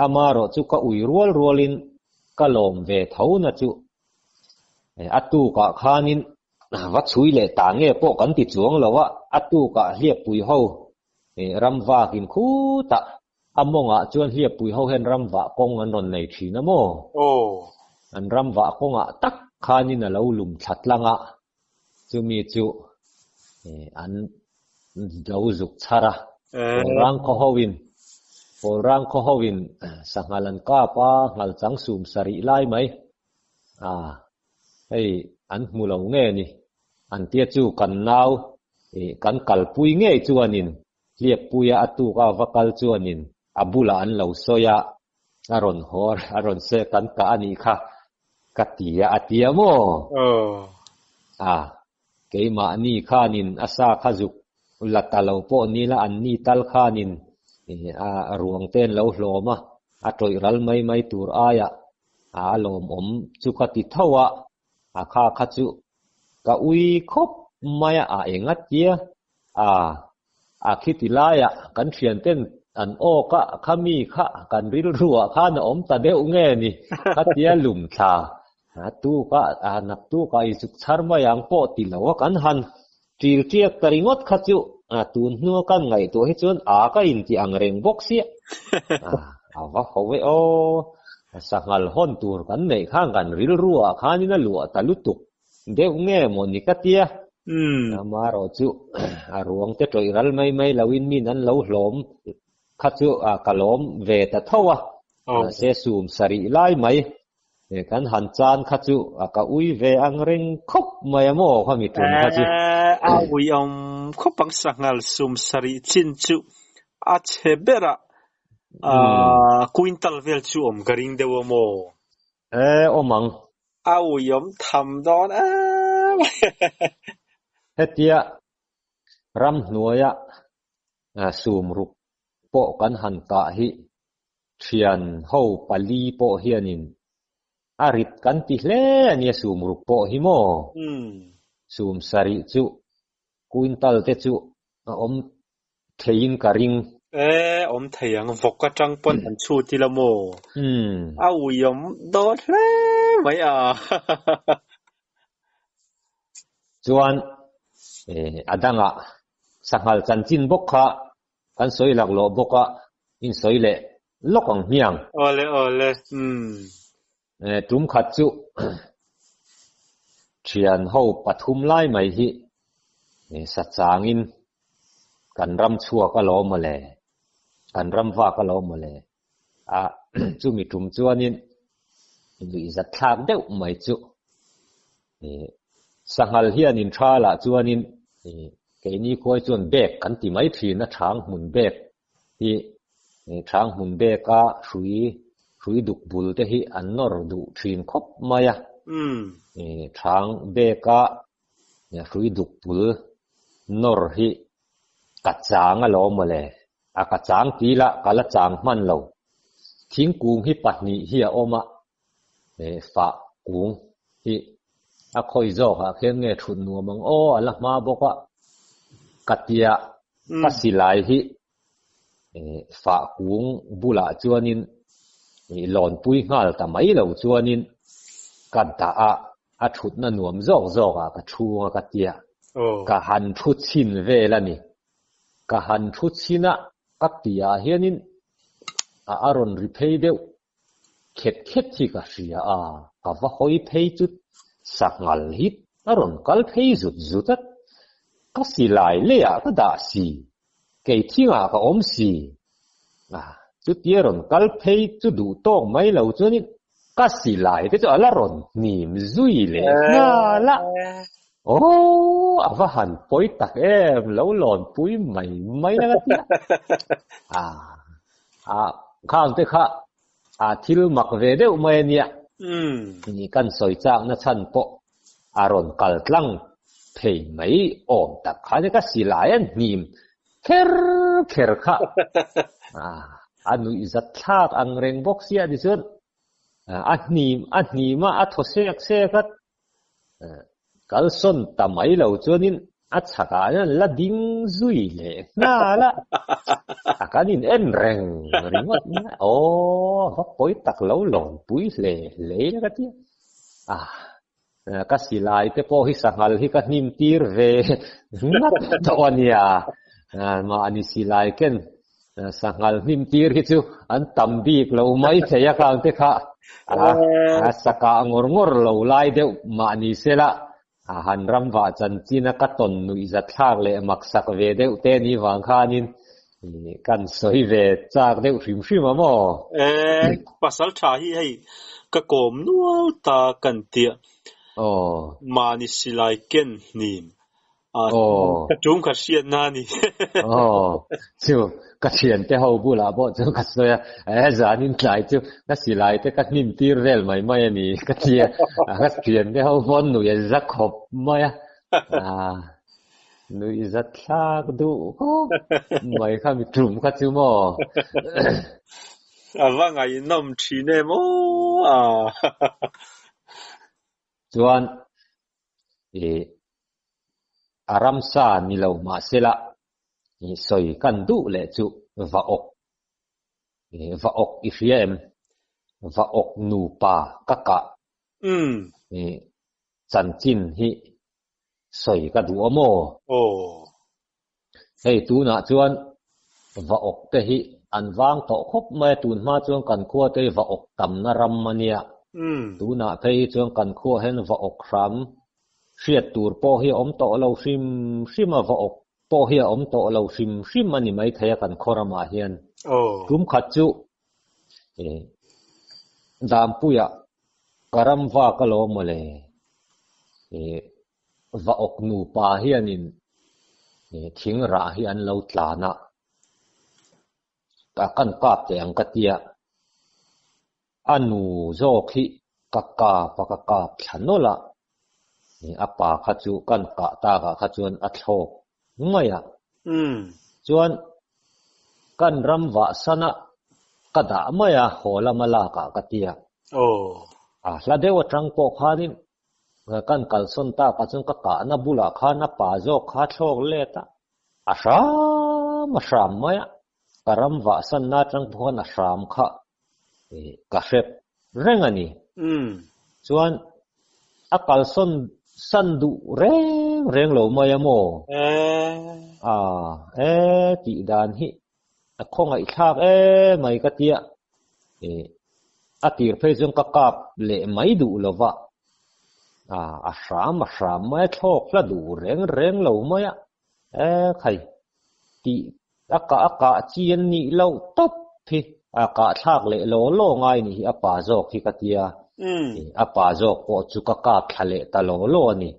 amarawh chu ka ui rual rualin ka lawm ve tho na chu a tukah khanin va chhui leh ta nge pawh kan ti chuang lo a, a tukah hliappui ho ram vakin khutah A mawngah chuan hliappui ho hian ram vah kawng an rawn nei thin a maw? Aw. An ram vah kawngah tak khanin a lo lum thla tlang a, chumi chu an lo zuk chhar a. Pawlrang khaw hoin Pawlrang khaw hoin sanghal an kap a, nghal chang sum sarih lai mai. A, hei an hmu lo nge ni? An tia chu kan nau kan kalpui ngei chuanin Hliappuia a tuk a va kal chuanin a bulah an lo sawi a, a rawn haw a rawn sawi a kan kah a nih kha ka ti a, a ti a maw? A, keimahni khanin a sa kha zuk la ta lo pawh ni la anni tal khanin a ruang te an lo hlawm a, a tawih ral mai mai tur aiah a lawmawm chu ka ti tho a, a kha kha chu ka ui khawp mai a, a enga tia A, a khiti laiah kan thianten an awk a, khami kha kan rilruah khan a awm ta deuh nge ni? Khatia lum thla a tuk a, a naktuk a i zuk chhar mai ang pawh ti lo a kan han ṭil ṭiak ta ringawt kha chu a tun hnua kan ngaihtuah hi chuan a ka inti ang reng bawk sia. A, a va ho e aw, sanghal hawn tur kan neih khan kan rilruah khanin a luah ta lutuk. Deuh nge maw ni ka tia? Amarawh chu a ruang te tawih ral mai mai loin min an lo hlawm kha chu ka lawm ve ta tho a, mahse sum sarih lai mai kan han chan kha chu ka ui ve ang reng khawp mai a maw kha mi tum kha chu. A ui awm khawp ang sanghal sum sarih chin chu a chhe berah quintal vel chu awm ka ring deuh a maw? E awm ang. A uiawm tham dawn em. Hetia ramhnuaia sum ruk pawh kan han kah hi thian ho pali pawh hianin a rit kan ti hle a nia sum ruk pawh hi maw? Sum sarih chu quintal te chu a awm theiin ka ring. E, awm thei ang, vawk atang pawn han chhut ila maw? A uiawm dawn hle mai a. Chuan a dangah sanghal chanchin bawk kha kan sawi laklawh bawk a, in sawi leh lawk ang hmiang. Awle awle, umm. Tum khat chu thian ho pathum lai mai hi sa changin kan ram chhuak a lo mawle, kan ram vak a lo mawle. A chumi tum chuanin nuihzat thlak deuh mai chu sanghal hianin thalah chuanin keini khuai chuan bag kan ti mai thin a, chhang hmun bag hi chhang hmun bag a hrui hrui duk bul te hi an nawr duh thin khawp mai a chhang bag a hrui duk bul nawr hi ka chang alawm mawle a ka chang ti la ka la chang hman lo. Thingkung hi pahnih hi a awm a, fah kung hi a khawi zawk ah khian nge thut nuam ang aw a la hma bawk a, ka tia ka silai hi fah kung bulah chuanin lawnpui nghal ta mai lo chuanin ka dah a, a thutna nuam zawk zawk ah ka thu ang a ka tia, ka han thu chhin vel a ni. Ka han thu chhin a, ka tihah hianin a a rawn ri phei deuh khet khet hi ka hria a, ka va hawi phei chu sanghal hi a rawn kal phei zut zut a, ka silai leiah ka dah si, kei thingah ka awm si. A, chutia rawn kal phei chu duh tawk mai lo chuanin ka silai te chu a la rawn hnim zui leh nghal a. Aw, a va han pawi tak em, lo lawnpui mai mai la ka ti a. A, a, khang te kha a thil mak ve deuh mai a nia. Ni kan sawi chakna chhan pawh a rawn kal tlang phei mai awm tak kha nia, ka silai a hnim kher kher kha. A, a nuih zat thlak ang reng bawk sia tichuan a hnim a hnim a, a thaw sek sek a. Kalsawn ta mai lo chuanin a chhakah hian la ding zui leh nghal a, a kan in en reng ringawt mai a, aw va pawi tak lo lawnpui hle hle ila ka ti a, ah ka silai te pawh hi sanghal hi ka hnim tir ve ngat tawh a nia, mahni silai ken Sanghal hnim tir hi chu an tam bik lo mai thei a khang te kha a sakah ngawr ngawr lo lai deuh mah ni se la a han ram vah chanchin a ka tawn nuih zat thlak leh mak sak ve deuh te ni vang khanin kan sawi ve chak deuh hrim hrim a maw? E, pasal tha hi hei ka kawm nual ta kan tia. Aw. Mahni silai ken hnim Aw. Ka tum kha hriat na ni. Aw. Chu ka thian te ho bulah pawh chu ka sawi a, e zanin tlai chu ka silai te ka hnim tir vel mai mai a ni ka ti a, ka thian te ho pawn nui a za khawp mai a, nui za thlak duh khawp mai kha mi tum kha chu maw. A va ngaihnawm thin em aw a. Chuan ih a ramsa ni lo mahsela ih sawi kan duh leh chu va awk ih va awk i hria em va awk nupa ka kah ih chanchin hi sawi ka duh a maw? Hei tunah chuan va awk te hi an vang tawh khawp mai a, tun hma chuan kan khua te hi va awk tamna ram a nia. Tunah phei hi chuan kan khuaah hian va awk hram hriat tur pawh hi a awm tawh lo hrim hrim a, va awk pawh hi a awm tawh lo hrim hrim a ni maithei a kan khaw ramah hian. Tum khat chu Dampuia ka ram vak alawm mawle. Va awk nupa hianin thing rah hi an lo tlan a, ka kan kap teh ang ka tia, a nu zawk hi ka kap a, ka kap thla nawlh a, a pa kha chu kan kah takah kha chuan a thlawk mai a, chuan kan ram vah sana ka dah mai a, haw lama lakah ka tia, a hla deuh atang pawh khanin Kan kalsawn takah chuan ka kahna bulah khan a pa zawk kha thlawk let a, a hram a hram mai a, ka ram vahsanna atang pawh khan a hram kha ka hrep reng a ni. Chuan a kalsawn san duh reng reng lo mai a maw? A, e tih dan hi a khawngaihthlak emai ka tia ih a tir phei chuan ka kap leh mai duh lo va a a hram a hram mai a thlawk hla duh reng reng lo mai a e khai tih a kah a kah chi an nih loh tawp hi a kah thlak leh law law ngai nih hi a pa zawk hi ka tia ih a pa zawk pawh chu ka kap thla leh ta law law a ni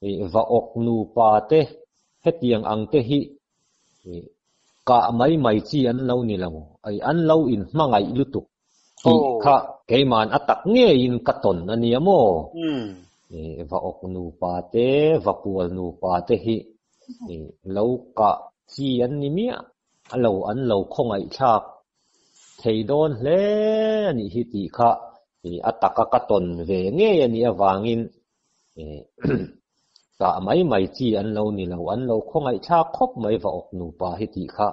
ih va awk nupa te hetiang ang te hi Kah mai mai chi an lo ni lo, ai an lo in hmangaih lutuk tih kha keima'n a tak ngeiin ka tawn a nia maw? Va awk nupa te, va kual nupa te hi lo kah chi an ni miah lo, an lo khawngaihthlak. thei dawn hle a nih hi tih kha a taka ka tawn ve ngei a nih avangin kah mai mai chi an lo ni lo, an lo khawngaihthlak khawp mai va awk nupa hi tih kha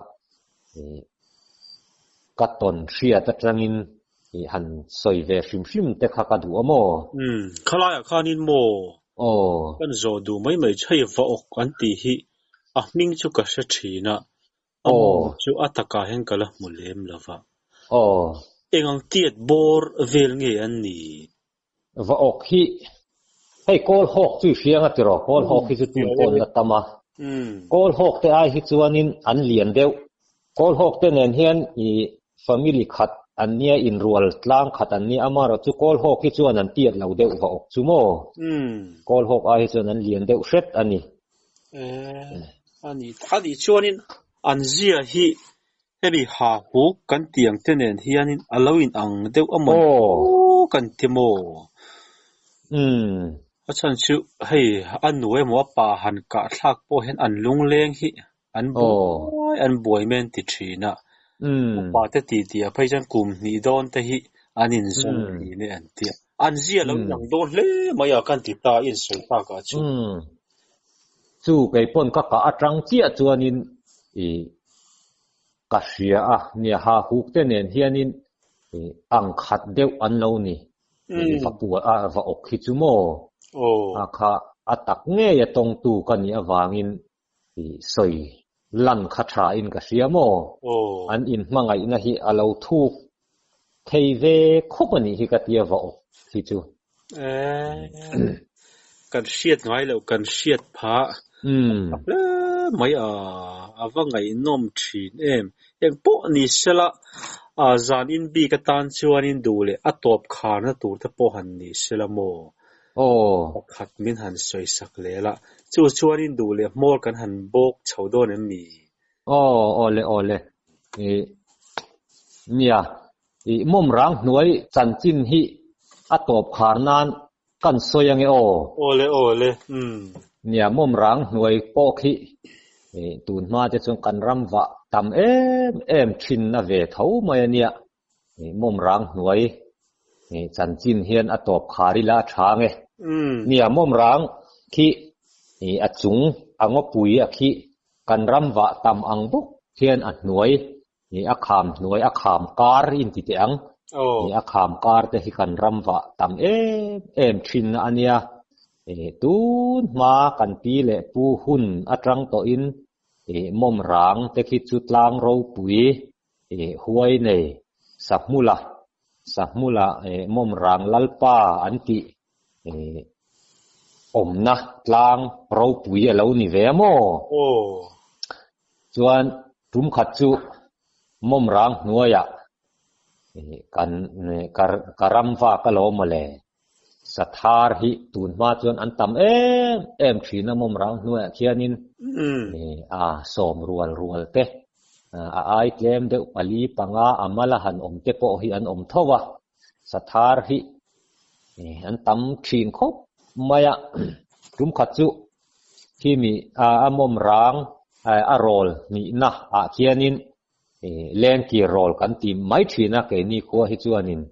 ka tawn hriat atangin han sawi ve hrim hrim te kha ka duh a maw? Umm, khalaiah khanin maw? Aw. Kan zawh duh mai mai chu hei va awk an tih hi a hming chu ka hre thin a, a hmun chu a takah hian ka la hmu lem lo va. Aw. Eng ang tiat bawr vel nge an nih? Va awk hi hei kawl hawk chu i hriang a tiraw? Kawl hawk hi chu tun pawn la tam a. Kawl hawk te ai hi chuanin an lian deuh. Kawl hawk te nen hian i family khat an nia inrual tlang khat an nia amaherawh chu kawl hawk hi chuan an tiat lo deuh va awk chu maw? Kawl hawk ai hi chuan an lian deuh hret a ni. A ni a nih chuanin an zia hi Hemi ha huk kan tih ang te nen hianin a lo in ang deuh a maw kan ti maw? A chhan chu hei a nu emaw a pa han kah thlak pawh hian an lungleng hi an buai an buai mai an ti thin a. Upa te tih tih ah phei chuan kum hnih dawn te hi an inzawm thin e an ti a. An zia lo in ang dawn hle mai a kan ti ta insawi tak ah chuan. Chu kei pawn ka kah atang chiah chuanin i ka hria a, nia ha huk te nen hianin i ang khat deuh an lo ni. I va pua a va awk hi chu maw? A kha a tak ngei a tawngtu ka nih avangin i sawi lan kha tha in ka hria maw? An inhmangaihna hi a lo thuk thei ve khawp a nih hi ka tia va awk hi chu. Kan hriat ngai loh kan hriat phah a hle mai a, a va ngaihnawm thin em. Eng pawh ni sela zan in bik atan chuanin duh leh a tawp kharna tur te pawh han ni sela maw? Pakhat min han sawi sak lel a, chu chuanin duh leh hmawr kan han bawk chho dawn em mi? Aw, awle awle. Ih, nia, Ih mawm rang hnuai chanchin hi a tawp khar nan kan sawi ange aw. Awle awle umm. Nia mawm rang hnuai pawh khi ih tun hma te chuan kan ram vah tam em em thin na ve tho mai a nia. Ih mawm rang hnuai ih chanchin hian a tawp khar ila a tha ange. Nia mawm rang khi ih a chung a ngawpui a khi kan ram vah tam ang bawk hian a hnuai Ih a kham hnuai a kham kar in ti teh ang. Ih a kham kar te hi kan ram vah tam em em thin a nia. Ih tun hma kan pi leh pu hun atang tawhin ih mawm rang te khi chu tlang ropui ih huai nei Sahmula Sahmula ih mawm rang Lalpa an tih ih awmna tlang ropui a lo ni ve a maw? Chuan tum khat chu mawm rang hnuaiah kan ka ram vak alawm mawle. Sathar hi tun hma chuan an tam em em thin a mawm rang hnuaiah khianin a sawm rual rual te a ai tlem deuh pali panga a mala han awm te pawh hi an awm tho a. Sathar hi an tam thin khawp mai a. Tum khat chu Khimi a mawm rang a rawl nihna ah khianin lengkir rawl kan ti mai thin a keini khua hi chuanin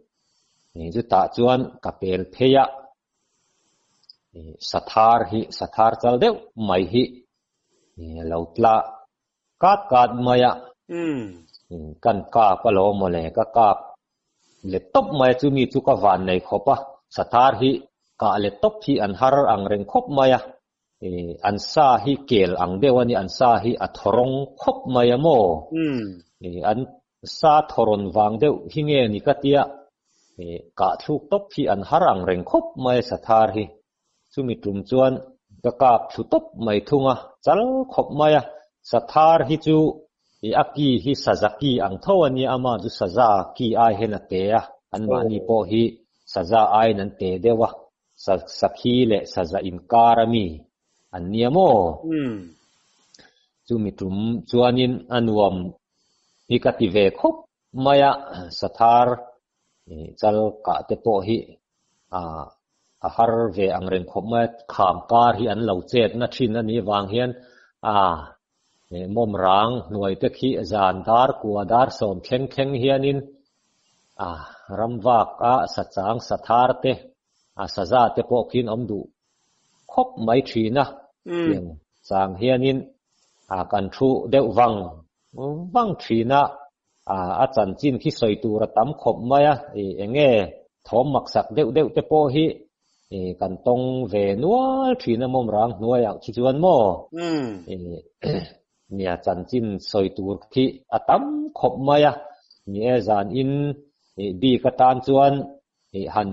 chutah chuan ka pel phei a sathar hi sathar chal deuh mai hi a lo tla kat kat mai a kan kap alawm mawle ka kap let tawp mai a chumi chu ka van nei khawp a sathar hi kah let tawp hi an har ang reng khawp mai a ih an sa hi kel ang deuh a ni an sa hi a thawrawng khawp mai a maw ih an sa thawrawn vang deuh hi nge ni ka tia ih kah thluk tawp hi an har ang reng khawp mai a sathar hi Chumi tum chuan ka kap thlu tawp mai thung a, chal khawp mai a. Sathar hi chu i a ki hi saza ki ang tho a nia, amah chu saza ki ai hian a te a, anmahni pawh hi saza aiin an te deuh a, sa sakhi leh saza inkar a mi an nia maw? Chumi tum chuanin a nuam hi ka ti ve khawp mai a, sathar chal kah te pawh hi a har ve ang reng khawp mai a, kham kar hi an lo chet na thin a nih vang hian a mawm rang hnuai te khi zan dar kua dar sawm thleng thleng hianin A ramvak a sachang sathar te a saza te pawh khian awm duh khawp mai thin a, tiang chang hianin a kan thu deuh vang vang thin a, a chanchin khi sawi tur a tam khawp mai a, eng nge thawm maksak deuh deuh te pawh hi kan tawng ve nual thin a mawm rang hnuaiah khi chuan maw nia chanchin sawi tur khi a tam khawp mai a, ni e zanin bik atan chuan han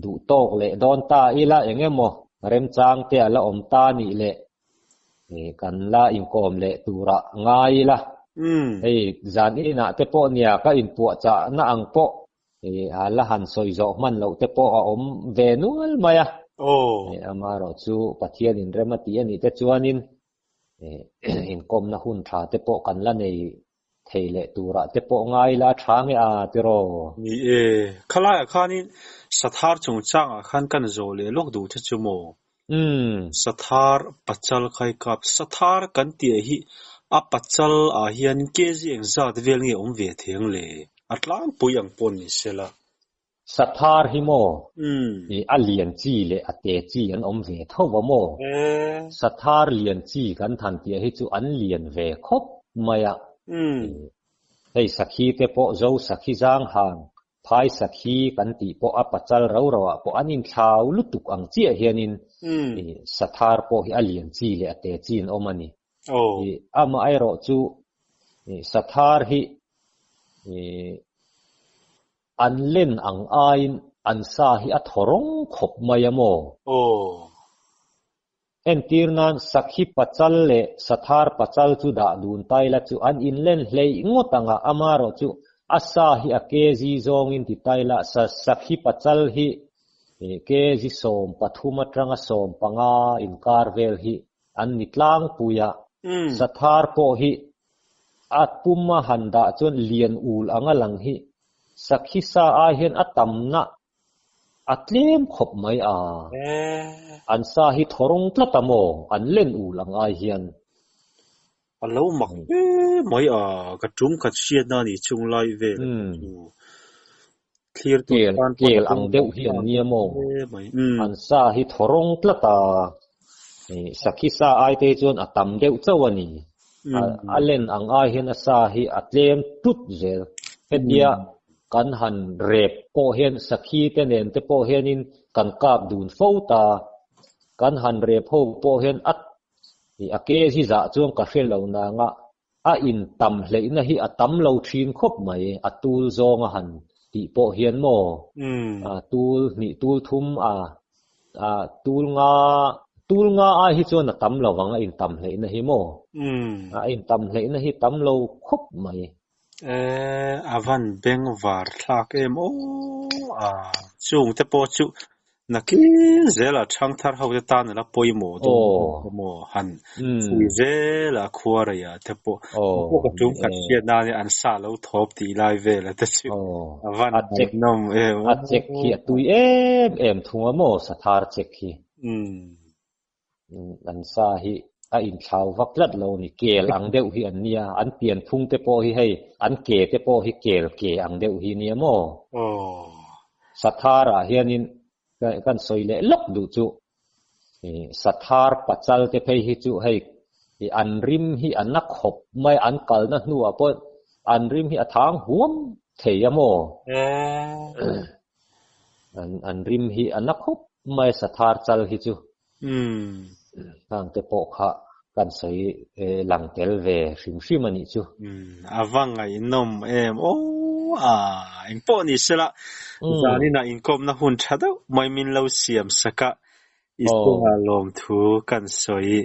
duh tawk leh dawn ta ila eng emaw remchang te a la awm ta nih leh kan la inkawm leh turah ngai ila hei zan inah te pawh nia ka inpuahchahna ang pawh a la han sawi zawh hman loh te pawh a awm ve nual mai a. Amaherawh chu Pathian inrem a tih a nih te chuanin inkawmna hun tha te pawh kan la nei thei leh turah te pawh ngai ila a tha nge a tiraw? Ni e, khalaiah khanin Sathar chungchangah khan kan zawh leh lawk duh te chu maw? Sathar pachal khai kap, Sathar kan tih hi a pachal ah hian kg engzat vel nge awm ve thei ang le? A tlangpui ang pawh ni sela. Sathar hi maw? A lian chi leh a te chi an awm ve tho a maw? Sathar lian chi kan than tih hi chu an lian ve khawp mai a. Hei sakhi te pawh zo sakhi zang hang, phai sakhi kan tih pawh a pachal ro ro ah pawh an inthlau lutuk ang chiah hianin sathar pawh hi a lian chi leh a te chi an awm a ni. Amaherawhchu sathar hi An len ang aiin an sa hi a thaw rawng khawp mai a maw? Aw. Entir nan Sakhi pachal leh Sathar pachal chu dah dun ta ila chu an inlen hleih ngawt ang a, amaherawh chu a sa hi a kg zawngin ti ta ila sa Sakhi pachal hi kg 13 atanga 15 inkar vel hi an ni tlangpui a, Sathar pawh hi A pum a han dah chuan lian ul anga lang hi sakhi sa ai hian a tamna a tlem khawp mai a. An sa hi thawrawng tlat a maw? An len ul ang ai hian. A lo mak hle mai a, ka tum khat hriatna a ni chung lai vel a chu. Thlir tur Kel tan pawh kel ang deuh hi an nia maw? An sa hi thawrawng tlat a, sakhi sa ai te hi chuan a tam deuh chauh a ni. A len ang ai hian a sa hi a tlem tut zel. Hetia kan han rep pawh hian sakhi te nen te pawh hianin kan kap dun fo ta. Kan han rep ho pawh hian a a ke hi zah chuan ka hre lo nanga a intam hleihna hi a tam lo thin khawp mai. A tul zawng a han tih pawh hian maw tul hnih tul thum a tul nga tul nga ai hi chuan a tam lo vang a intam hleihna hi maw a intam hleihna hi tam lo khawp mai. A van beng var thlak em aw a chung te pawh chu Nakin zela thangthar ho te tan a la pawimawh dawn emaw han chhui zela khuareia te pawh pawh ka tum khat hriat nan an sa lo thawp tih lai vel a te chu a van ngaihnawm em a chek hi a tui em em thung a maw sathar chek hi an sa hi a inthlau vak tlat lo a ni kel ang deuh hi an nia an pianphung te pawh hi hei an ke te pawh hi kel ke ang deuh hi nia maw sathar ah hianin kan sawi leh lawk duh chu sathar pachal te phei hi chu hei an rim hi a na khawp mai an kalna hnuah pawh an rim hi a thang huam thei a maw An rim hi a na khawp mai sathar chal hi chu. Hang te pawh kha kan sawi lang tel ve hrim hrim a nih chu. A va ngaihnawm em aw a, engpawh ni sela zanin ah inkawmna hun tha deuh mai min lo siam sak a, i chungah lawmthu kan sawi.